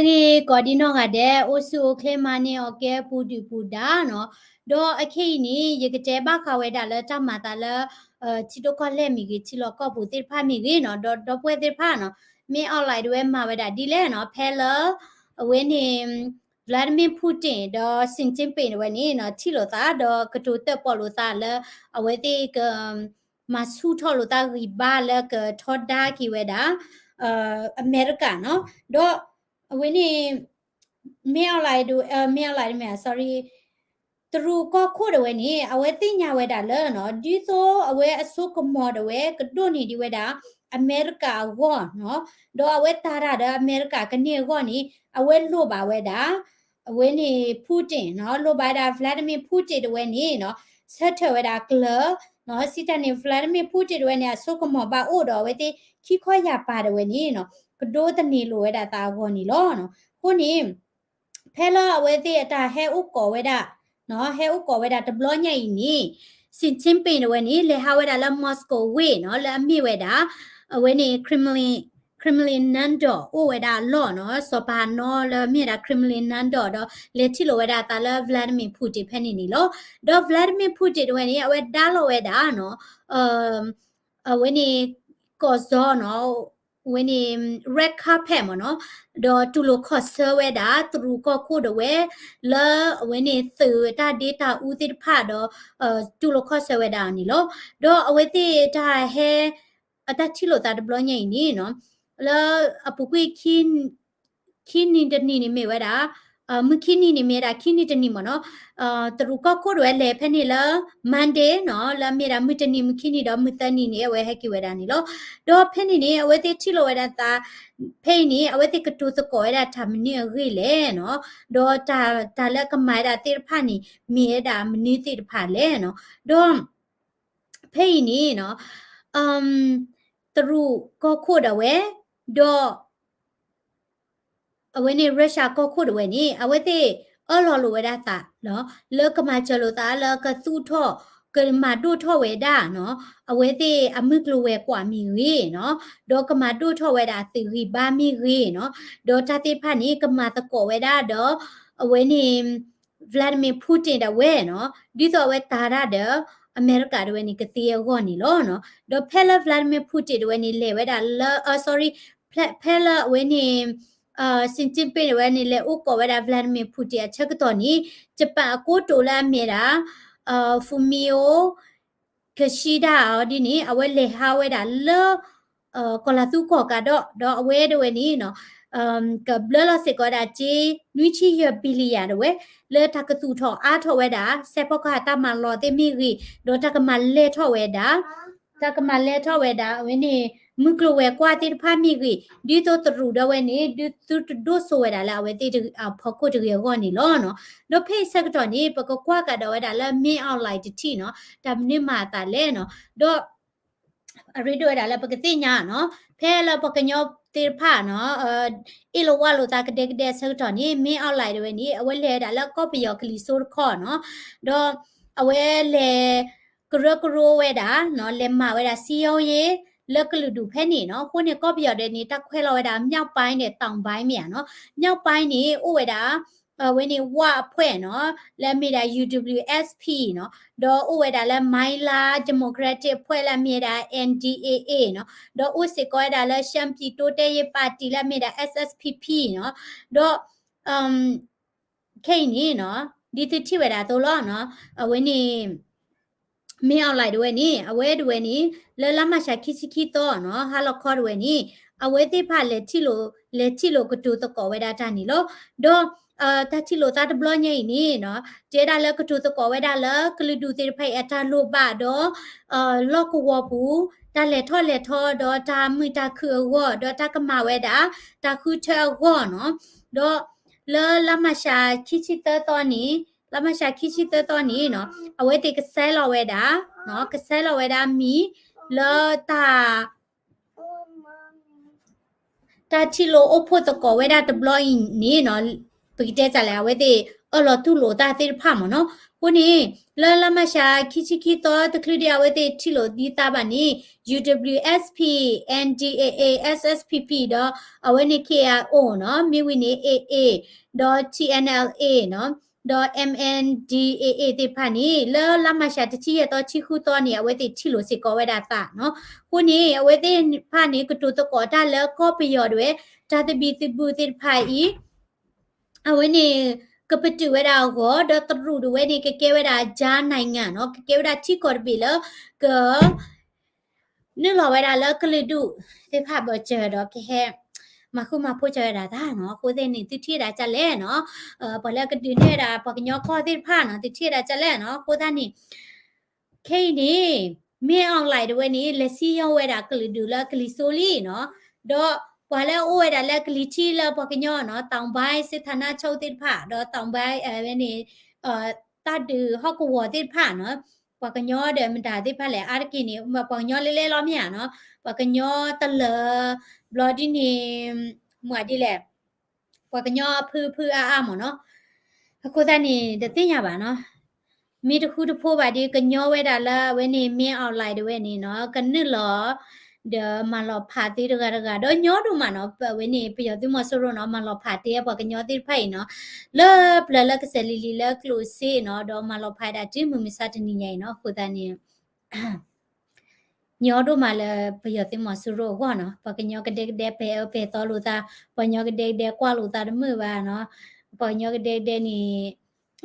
န့ၣ်ကိးဒံနီၢ်ဂၤဒဲး အိၣ်ဆူၣ်အိၣ်ချ့မၤန့ၢ်အီၤကဲပူၤဒုၣ်ပူၤဒါနီၤ. ဒီးအခဲအံၤန့ၣ် ယကတဲဘၣ်ဃးဝဲဒၣ်လၢတၢ်မၤသးလၢ ထံဒိၣ်ကီၢ်လဲၢ်မ့ၢ်ဂ့ၤ ထံလီၢ်ကီၢ်ပူၤသ့ၣ်တဖၣ်မ့ၢ်ဂ့ၤနီၤ ဒီးဒီပုၢ်ဝဲၢ်သ့ၣ်တဖၣ်နီၤ မ့ၢ် online တဝဲမၤဝဲဒၣ်ဒ်လဲၣ်နီၤ ဖဲလၢ အဝဲန့ၣ် Vladimir Putin ဒီး Xi Jinping တဝဲန့ၣ်နီၤ ထံၣ်လိာ်သး ဒီးကတိၤတၢၣ်ပီၣ်လိာ်သးလၢ အဝဲသ့ၣ်က မၤဆူၣ်ထီၣ်လိာ်သးဂံၢ်ဘါလၢကထီဒါက့ၤဝဲဒၣ် အမဲရကၤနီၤ. ဒီးအဝဲန့ၣ် မ့ၢ် online တဝဲ မ့ၢ် online တမ့ၢ် sorry တရူးကီၢ်ခိၣ်တဝဲန့ၣ် အဝဲသ့ၣ်ညါဝဲဒၣ်လၢနီၤ ဒ်သိးအဝဲအစိကမီၤတဝဲ ကဒိၣ်န့ၢ်ဒံးဝဲဒၣ် အမဲရကၤအဂီၢ်နီၤ. ဒီးအဝဲတၢ်တၢ်ဒီးအမဲရကၤကန့ၢ်အဂီၢ်န့ၣ် အဝဲလိၣ်ဘၣ်ဝဲဒၣ် အဝဲန့ၣ် Putin နီၤ လိၣ်ဘၣ်ဝဲဒၣ် Vladimir Putin တဝဲန့ၣ်နီၤ ဆၢထၢၣ်ဝဲဒၣ်ကျၢၤနီၤ စံးတၢ်န့ၣ် Vladimir Putin တဝဲန့ၣ် အစိကမီၤဘၣ်အိၣ်ဒီးအဝဲသ့ၣ်ခံခီယၢ်ပၤတဝဲန့�cနီၤ ကဒိတန့ၢ်လိာ်ဝဲဒၣ်သးအဂီၢ်န့ၣ်လီၤ. အဃိန့ၣ် ဖဲလၢအဝဲသ့ၣ်အတၢ်ဟဲအိၣ်ကီးဝဲဒၣ် ဟဲအိၣ်ကီးဝဲဒၣ်တဘျီညါအံၤန့ၣ် Xi Jinping တဝဲန့ၣ် လဲၤဟးဝဲဒၣ်လၢ Moscow ဝ့ၢ်နီၤ လၢအမ့ၢ်ဝဲဒၣ် အဝဲန့ၣ် Kremlin နၢဒိၣ် အိၣ်ဝဲဒၣ်အလီၢ်နီၤ စီၤပၤနီၤလၢအမ့ၢ်ဝဲဒၣ် Kremlin နၢဒိၣ်ဒီး လဲၤထံၣ်လိာ်ဝဲဒၣ်သးလၢ Vladimir Putin ဖဲန့ၣ်န့ၣ်လီၤ. ဒီး Vladimir Putin တဝဲန့ၣ် အဝဲဒါလီၤဝဲဒၣ်နီၤ အဝဲန့ၣ် ကီၢ်စီနီၤ အဝဲန့ၣ် red carpet မ့ၢ်နီၤ ဒီးတူၢ်လိာ်ခီၣ်ဆၢဝဲဒၣ် တရူးကီၢ်ခိၣ်တဝဲ လၢအဝဲန့ၣ်သုးတၢ်ဒ့တၢ်အူသ့ၣ်တဖၣ်ဒီး တူၢ်လိာ်ခီၣ်ဆၢဝဲဒၣ်န့ၣ်လီၤ. ဒီးအဝဲသ့ၣ်တၢ်ဟဲ အတၢ်ထံၣ်လိာ်သးတဘျီညါအံၤန့ၣ်နီၤ လၢအပူၤကွံာ် ခံနံၤတနံၤန့ၣ်မ့ၢ်ဝဲဒၣ် မုၢ်ခံနံၤန့ၣ်မ့ၢ်ဝဲဒၣ် ခံနံၤတနံၤမ့ၢ်နီၤ တရူးကီၢ်ခိၣ်တဝဲလဲၤဖဲန့ၣ်လၢ Monday နီၤ လၢအမ့ၢ်ဒၣ်မုၢ်တနံၤ မုၢ်ခံနံၤဒီးမုၢ်သၢနံၤန့ၣ် အဝဲဟဲက့ၤဝဲဒၣ်န့ၣ်လီၤ. ဒီးဖဲန့ၣ်န့ၣ် အဝဲသ့ၣ်ထံၣ်လိာ်ဝဲဒၣ်သး ဖဲအံၤန့ၣ် အဝဲသ့ၣ်ကတိၤသကိးဝဲဒၣ်တၢ်မနုၤအဂ့ၢ်လဲၣ်နီၤ ဒီးတၢ်လၢအကမၤဝဲဒၣ်သ့ၣ်တဖၣ်န့ၣ် မ့ၢ်ဝဲဒၣ်မနုၤသ့ၣ်တဖၣ်လဲၣ်နီၤ ဒီး ဖဲအံၤန့ၣ်နီၤ တရူးကီၢ်ခိၣ်ဒၣ်ဝဲ ဒီး အဝဲန့ၣ် Russia ကီၢ်ခိၣ်တဝဲန့ၣ် အဝဲသ့ၣ်အၢၣ်လီၤလိာ်ဝဲဒၣ်သး လၢကမၤစၢၤလိာ်သးလၢကသူၣ်ထီၣ် ကမၤဒိၣ်ထီၣ်ဝဲဒၣ်နီၤ အဝဲသ့ၣ်အမုၢ်ကျိၤဝဲၤကွာ်မ့ၢ်ဂ့ၤနီၤ ဒီးကမၤဒိၣ်ထီၣ်ဝဲဒၣ်သုးဂံၢ်ဘါမ့ၢ်ဂ့ၤနီၤ ဒီးတၢ်သ့ၣ်တဖၣ်န့ၣ် ကမၤသကိးဝဲဒၣ်ဒီး အဝဲန့ၣ် Vladimir Putin ဒၣ်ဝဲနီၤ ဒ်သိးအဝဲတၢ်တၢ်ဒီး အမဲရကၤတဝဲန့ၣ် ကသ့အဂီၢ်န့ၣ်လီၤနီၤ. ဒီးဖဲလၢ Vladimir Putin တဝဲန့ၣ် လဲၤဝဲဒၣ်လၢ အ sorry ဖဲလၢအဝဲန့ၣ် Xi Jinping တဝဲန့ၣ် လဲၤအိၣ်ကီးဝဲဒၣ် Vladimir Putin အဆၢကတီၢ်န့ၣ် ယပၣ်အကိတိာ်လၢအမ့ၢ်ဒၣ် Fumio Kishida အီၤဒ်န့ၣ် အဝဲလဲၤဟးဝဲဒၣ်လၢ ကီၢ်လၤသူကီၢ်ကးဒီး ဒီးအဝဲတဝဲန့ၣ်နီၤ ကဘျၢလီၤစ့ၢ်ကီးဝဲဒၣ်စ့ နွံဆံယဲၢ် billion တဝဲ လၢတၢ်ကသူၣ်ထီၣ်အါထီၣ်ဝဲဒၣ် စဲးဖီကဟၣ်တၢ်မၤလီၤသ့ၣ်မ့ၢ်ဂ့ၤ ဒီးတၢ်ကမၤလဲၢ်ထီၣ်ဝဲဒၣ် တၢ်ကမၤလဲၢ်ထီၣ်ဝဲဒၣ် အဝဲန့ၣ် မုၢ်ကျိၤဝဲၤကွာ်သ့ၣ်တဖၣ်မ့ၢ်ဂ့ၤ ဒ်သိးတရူးဒီးဝဲန့ၣ် ဒုးသုတဒိၣ်စိဝဲဒၣ်လၢအဝဲသ့ၣ်အဖီခိၣ်တဂ့ၤအဂီၢ်န့ၣ်လီၤနီၤ. ဒီးဖဲအံၤဆၢကတီၢ်န့ၣ် ပကကွၢ်ကဒီးဝဲဒၣ်လၢ မင်းအောင်လှိုင် တထံၣ်နီၤ တၢ်မနုၤမၤအသးလဲၣ်နီၤ. ဒီး အရ့ဒိၣ်ဝဲဒၣ်လၢပကသ့ၣ်ညါနီၤ ဖဲလၢပှၤကညီသ့ၣ်တဖၣ်နီၤ အ့ၣ်လိာ်ဝါလိာ်သးကဒဲကဒဲအဆၢကတီၢ်န့ၣ် မင်းအောင်လှိုင် တဝဲန့ၣ် အဝဲလဲၤဝဲဒၣ်လၢကီၢ်ပယီၤကလံၤစိးတခီနီၤ ဒီးအဝဲလဲၤ ကရၢကရိဝဲဒၣ် လဲၤမၤဝဲဒၣ် စည်းရုံးရေး လၢကလုာ်ဒူၣ်ဖဲန့ၣ်နီၤ. အဃိန့ၣ် ကီၢ်ပယီၤဒဲးန့ၣ် တၢ်ခွဲးလီၤဝဲဒၣ် မြောက်ပိုင်းန့ၣ် တောင်ပိုင်းမ့ၢ်ဧါနီၤ. မြောက်ပိုင်းန့ၣ် အိၣ်ဝဲဒၣ် အဝဲန့ၣ် ဝ အဖွဲ့နီၤ လၢအမ့ၢ်ဒၣ် UWSP နီၤ ဒီးအိၣ်ဝဲဒၣ်လၢ မိုင်းလား Democratic အဖွဲ့ လၢအမ့ၢ်ဒၣ် NDAA နီၤ ဒီးအိၣ်စ့ၢ်ကီးဝဲဒၣ်လၢ ရှမ်းပြည်တိုးတက်ရေးပါတီ လၢအမ့ၢ်ဒၣ် SSPP နီၤ ဒီး ခဲအံၤန့ၣ်နီၤ ဒ်သုထံၣ်ဝဲဒၣ်အသိးလီၤနီၤ အဝဲန့ၣ် မင်းအောင်လှိုင် တဝဲန့ၣ် အဝဲတဝဲန့ၣ် လၢလါမၢ်ၡးခံဆံခံသီနီၤ ဟါလီၤခီတဝဲန့ၣ် အဝဲသ့ၣ်တဖၣ်လဲၤထံၣ်လိာ် လဲၤထံၣ်လိာ်ကတိၤသကိးဝဲဒၣ်တၢ်န့ၣ်လီၤ. ဒီး တၢ်ထံၣ်လိာ်သးတဘျီညါအံၤန့ၣ်နီၤ တဲဒၣ်လၢကတိၤသကိးဝဲဒၣ်လၢကလုာ်ဒူၣ်သ့ၣ်တဖၣ်အံၤအတၢ်လိၣ်ဘၣ်ဒီး လီၢ်ကဝီၤပူၤ တၢ်လဲၤထီၣ်လဲၤထီဒီးတၢ်မုာ်တၢ်ခုၣ်အဂီၢ် ဒီးတၢ်ကမၤဝဲဒၣ် တၢ်ဃုထၢအဂီၢ်နီၤ. ဒီးလၢလါမၢ်ၡးခံဆံသၢသီန့ၣ် လါမၢ်ၡးခံဆံသၢသီန့ၣ်နီၤ အဝဲသ့ၣ်ကဆဲးလီၤဝဲဒၣ် ကဆဲးလီၤဝဲဒၣ်မံၤ လၢတၢ် တၢ်ထံၣ်လိာ်အိၣ်ဖှိၣ်သကိးဝဲဒၣ်တဘျီအံၤန့ၣ်နီၤ ပကတဲတၢ်လဲၣ် အဝဲသ့ၣ်အၢၣ်လီၤတူၢ်လိာ်တၢ်သ့ၣ်တဖၣ်မ့ၢ်နီၤ. အဃိန့ၣ် လၢလါမၢ်ၡး ခံဆံခံသီတချုးဒံး အဝဲသ့ၣ်ထံၣ်လိာ်သံသးဘၣ်န့ၣ် UWSP, NDAA, SSPP ဒီးအဝဲန့ၣ် KIO နီၤ, မ့ၢ်ဝံၤန့ၣ် AA ဒီး TNLA နီၤ, ဒီး MNDAA သ့ၣ်တဖၣ်န့ၣ် လၢလါမၢ်ၡး တဆံယဲၢ်သီ ဆံဃုသီန့ၣ် အဝဲသ့ၣ်ထံၣ်လိာ်စ့ၢ်ကီးဝဲဒၣ်သးနီၤ. အဃိန့ၣ် အဝဲသ့ၣ်တဖၣ်န့ၣ် ကတိၤသကိးတၢ်လၢကီၢ်ပယီၤဒၣ်ဝဲ တၢ်သဘံၣ်သဘုၣ်သ့ၣ်တဖၣ်အံၤ အဝဲန့ၣ် ကပတုာ်ဝဲဒၣ်အဂီၢ် ဒီးတရူးဒၣ်ဝဲန့ၣ် ကကဲဝဲဒၣ် ကြားနိုင်ငံ နီၤ, ကကဲဝဲဒၣ်ထံကီၢ်တဘ့ၣ်လၢ က နုာ်လီၤဝဲဒၣ်လၢကလုာ်ဒူၣ်သ့ၣ်တဖၣ်ဘၢၣ်စၢၤဒီးကဟဲ မၤဃူမၤဖိးစၢၤဝဲဒၣ်သးနီၤ. အဃိသတးန့ၣ် သုထံၣ်ဝဲဒၣ်ဒ်လဲၣ်နီၤ, ပှၤလၢကဒုးနဲၣ်ဝဲဒၣ်ပှၤကညီကီၢ်သ့ၣ်တဖၣ်နီၤ, သုထံၣ်ဝဲဒၣ်ဒ်လဲၣ်နီၤ. အဃိသတးန့ၣ် ခဲအံၤန့ၣ် မင်းအောင်လှိုင် ဒၣ်ဝဲန့ၣ် လဲၤစံၣ်ညီၣ်ဝဲဒၣ်ကလုာ်ဒူၣ်လၢကလံၤစိးလံနီၤ, ဒီးပှၤလၢအအိၣ်ဝဲဒၣ်လၢကလံၤထံးလၢပှၤကညီနီၤ, တောင်ပိုင်းစစ်ဌာနချုပ်သ့ၣ်တဖၣ် ဒီး တောင်ပိုင်း ဝဲန့ၣ် တၢ်ဒုးဟီၣ်ကဝီၤသ့ၣ်တဖၣ်နီၤ, ပှၤကညီဒီးမတၤသ့ၣ်တဖၣ်လဲၣ် အါတက့ၢ်န့ၣ် ပှၤကညီလဲၤလဲၤလီၤမ့ၢ်ဧါနီၤ, ပှၤကညီတလၢာ် ဘျီဒ်န့ၣ် မၤဒ်လဲၣ် ပှၤကညီဖုဖုအါအါမ့ၢ်နီၤ. အဃိသတးန့ၣ် တသ့ၣ်ညါဘၣ်နီၤ, မ့ၢ်တဃူတဖိးဘၣ်ဒီး ကညီဝဲဒၣ်လၢအဝဲန့ၣ် မင်းအောင်လှိုင် ဒၣ်ဝဲန့ၣ်နီၤ, ကနုာ်လီၤ ဒီးမၤလီၤဖးသ့တဂၤတဂၤ ဒီးညီဒိၣ်မးနီၤ, အဝဲန့ၣ် ပယီၤသုးမီၤစိရိၤနီၤ, မၤလီၤဖးတ့ၢ်ပှၤကညီသ့ၣ်တဖၣ်အံၤနီၤ, လၢပျၢၤလၢကစၢၢ်လံၤလံၤလၢကျိၣ်စ့နီၤ, ဒီးမၤလီၤဖးဒၣ်တုၤမုၢ်မဆါတနံၤညါအံၤနီၤ. အဃိသတးန့ၣ် ညီဒိၣ်မးလၢပယီၤသုးမီၤစိရိၤအဂီၢ်နီၤ, ပှၤကညီကဒဲကဒဲပဲာ်အၢပဲာ်သီလိာ်သး, ပှၤကညီကဒဲကဒဲကွၢ်လိာ်သးတမုာ်ဘၣ်နီၤ, ပှၤကညီကဒဲကဒဲန့ၣ်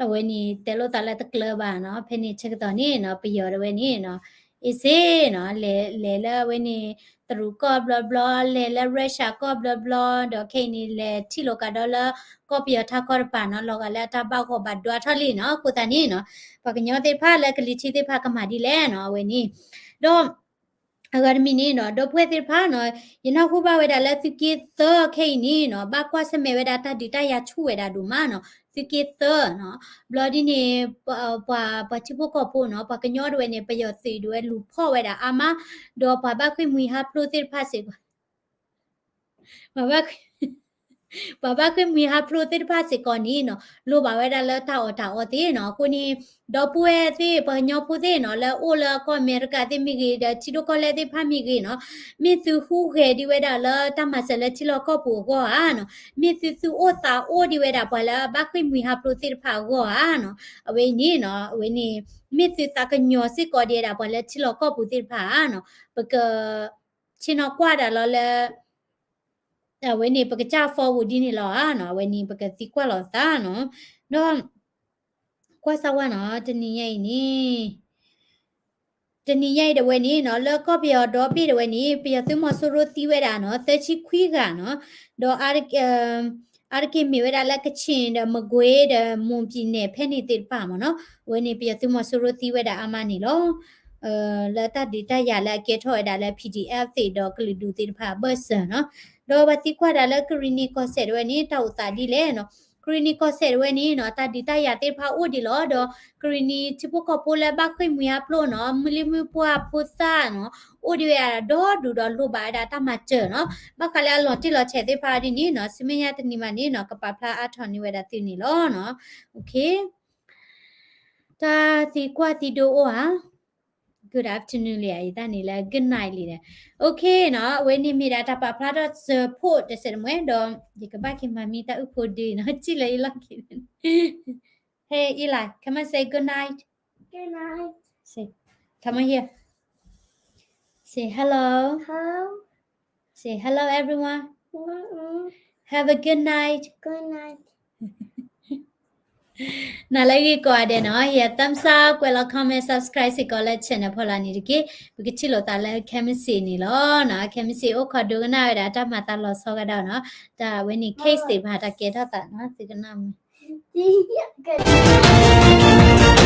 အဝဲန့ၣ်တဲလိာ်သးလၢတကျၢၤဘၣ်နီၤ. ဖဲန့ၣ်ဆၢကတီၢ်န့ၣ်နီၤ, ပယီၤဒၣ်ဝဲန့ၣ်နီၤ, အ့စ့နီၤ, လဲၤလဲၤလၢအဝဲန့ၣ် တရူးကီၢ်ဘျီဘျီ, လဲၤလၢ Russia ကီၢ်ဘျီဘျီ, ဒီးခဲအံၤန့ၣ် လဲၤထံၣ်လိာ်ကဒီးလၢကီၢ်ပယီၤထးခီတပၤနီၤ, လီၤဂာ်လၢအတၢ်ဘၣ်ဂီၢ်ဘၣ်ဒွါထီၣ်လံနီၤ. အဃိသတးန့ၣ်နီၤ, ပှၤကညီသ့ၣ်တဖၣ်လၢကလံၤထံးသ့ၣ်တဖၣ်ကမၤဒ်လဲၣ်နီၤ, အဝဲန့ၣ် ဒီး အဂၤတမံၤန့ၣ်နီၤ, ဒီပုၢ်ဝဲၢ်သ့ၣ်တဖၣ်နီၤ, ယနၢ်ဟူဘၣ်ဝဲဒၣ်လၢသုးက့သၢခဲအံၤန့ၣ်နီၤ, ဘၣ်ကွၢ်ဆၢၣ်မဲာ်ဝဲဒၣ်တၢ်ဒုးတၢ်ယၤဆူၣ်ဝဲဒၣ်ဒိၣ်မးနီၤ, သုးက့သၢနီၤ. ဘျီဒ်န့ၣ် ပှၤ ပှၤထံဖိကီၢ်ဖိနီၤ, ပှၤကညီဒၣ်ဝဲန့ၣ် ပယီၤသုးဒၣ်ဝဲလူၤဖီၣ်ဝဲဒၣ်အါမး, ဒီးပှၤဘၣ်ဃ့ၢ်မှံဟးဖျိးသ့ၣ်တဖၣ်စ့ၢ်ကီး ပှၤဘၣ် ပှၤဘၣ်ဃ့ၢ်မှံဟးဖျိးသ့ၣ်တဖၣ်စ့ၢ်ကီးန့ၣ်နီၤ, လိၣ်ဘၣ်ဝဲဒၣ်လၢတၢ်အီၣ်တၢ်အီသ့နီၤ. အဃိန့ၣ် ဒီပုၢ်ဝဲၢ်သ့ၣ် ပှၤကညီဖိသ့ၣ်နီၤ, လၢအိၣ်လၢကီၢ်အမဲရကၤသ့ၣ်မ့ၢ်ဂ့ၤ, ဒီးထံဒိၣ်ကီၢ်လဲၢ်သ့ၣ်တဖၣ်မ့ၢ်ဂ့ၤနီၤ, မ့ၢ်သုဟူးဂဲၤဒံးဝဲဒၣ်လၢတၢ်မၤစၢၤလၢထံလီၢ်ကီၢ်ပူၤအဂီၢ်ဧါနီၤ, မ့ၢ်သုသုအိၣ်သးအိၣ်ဒံးဝဲဒၣ်ပှၤလၢအဘၣ်ဃ့ၢ်မှံဟးဖျိးသ့ၣ်တဖၣ်အဂီၢ်ဧါနီၤ, အဝဲအံၤန့ၣ်နီၤ, အဝဲန့ၣ် မ့ၢ်သုသးကညီၤစ့ၢ်ကီးဒံးဝဲဒၣ်ပှၤလၢထံလီၢ်ကီၢ်ပူၤသ့ၣ်တဖၣ်ဧါနီၤ, ပက ဆ့ၣ်နီၤကွၢ်ဒၣ်လီၤလၢ အဝဲန့ၣ် ပကစၢ် forward ဒ်န့ၣ်လီၤဧါနီၤ, အဝဲန့ၣ် ပကသံကွၢ်လိာ်သးနီၤ, ဒီး ကွၢ်စၢ်ဝဲနီၤ, တနံၤညါအံၤန့ၣ် တနံၤညါအံၤဒၣ်ဝဲန့ၣ်နီၤ, လၢကီၢ်ပယီၤဒီဘ့ၣ်ဒၣ်ဝဲန့ၣ် ပယီၤသုးမီၤစိရိၤသံဝဲဒၣ်နီၤ, သၢဆံခွံဂၤနီၤ, ဒီး အါတက့ၢ်မ့ၢ်ဝဲဒၣ်လၢ ကချင် ဒီး မကွေး ဒီး မွန်ပြည်နယ် ဖဲန့ၣ်သ့ၣ်တဖၣ်မ့ၢ်နီၤ, အဝဲန့ၣ် ပယီၤသုးမီၤစိရိၤသံဝဲဒၣ်အါမးန့ၣ်လီၤ. လၢတၢ်ဒုးတၢ်ယၤလၢအကဲထီၣ်ဝဲဒၣ်လၢ PDF သ့ၣ်ဒီးကလုာ်ဒူၣ်သ့ၣ်တဖၣ်အဘၢၣ်စၢၤနီၤ, ဒီးပှၤသံကွၢ်ဒၣ်လၢကရံၣ်နံၤကီၢ်စဲၣ်ဒၣ်ဝဲန့ၣ် တၢ်အိၣ်သးဒ်လဲၣ်နီၤ, ကရံၣ်နံၤကီၢ်စဲၣ်ဒၣ်ဝဲန့ၣ်နီၤ တၢ်ဒုးတၢ်ယၤသ့ၣ်တဖၣ်အိၣ်ဒံးလီၤ, ဒီးကရံၣ်နံၤထံဖိကီၢ်ဖိလၢဘၣ်ဃ့ၢ်မှံဟးဖျိးနီၤ မုၢ်လံၢ်မုၢ်ပှၢ်ဖိသၣ်နီၤ အိၣ်ဒံးဝဲဒၣ်ဒီဒူၣ်ဒီးလိၣ်ဘၣ်ဝဲဒၣ်တၢ်မၤစၢၤနီၤ, ဘၣ်ဃးလၢအလီၤတံၢ်လီၤဆဲးသ့ၣ်တဖၣ်ဒ်န့ၣ်နီၤ ဆူမဲာ်ညါတနံၤမးန့ၣ်နီၤ ကပာ်ဖျါအါထီၣ်န့ၢ်ဝဲဒၣ်သုန့ၣ်လီၤနီၤ. တၢ်သံကွၢ်သံဒိအိၣ်ဧါ. Good afternoon လံဧါ, ယတၢ်န့ၣ်လၢ good night လံဒီး okay နီၤ, အဝဲန့ၣ်မ့ၢ်ဒၣ်တၢ်ပာ်ဖျါထီၣ်စၢၤဖိတစဲးတမှဲၤဒီး ယကဘၣ်က့ၤမၤမံတၢ်အုၣ်ဖိဒုနီၤ စံၣ်လၢယလီၢ်ခံ Hey Eli, come and say good night. Good night. Say, come on here. Say hello. Hello. Say hello everyone. Mm-mm. Have a good night. Good night. နၤလၢဂ့ၢ်ကိးဂၤဒဲးနီၤ, ဟ့ၣ် thumbs up, ကွဲးလီၤ comment, subscribe စ့ၢ်ကီးလၢ channel ဖီလာ်န့ၣ်တက့ၢ်. ပကထံၣ်လိာ်သးလၢခဲမုၢ်ဆ့ၣ်န့ၣ်လီၤနီၤ, ခဲမုၢ်ဆ့ၣ်အိၣ်ခိးဒိကနၣ်ဝဲဒၣ်တၢ်မၤသးလီၤဆီကဒီးနီၤ, တၢ်ဝဲန့ၣ် case သ့ၣ်တဖၣ် တၢ်ကဲထီၣ်သးနီၤ, သုကနၣ်မုၢ်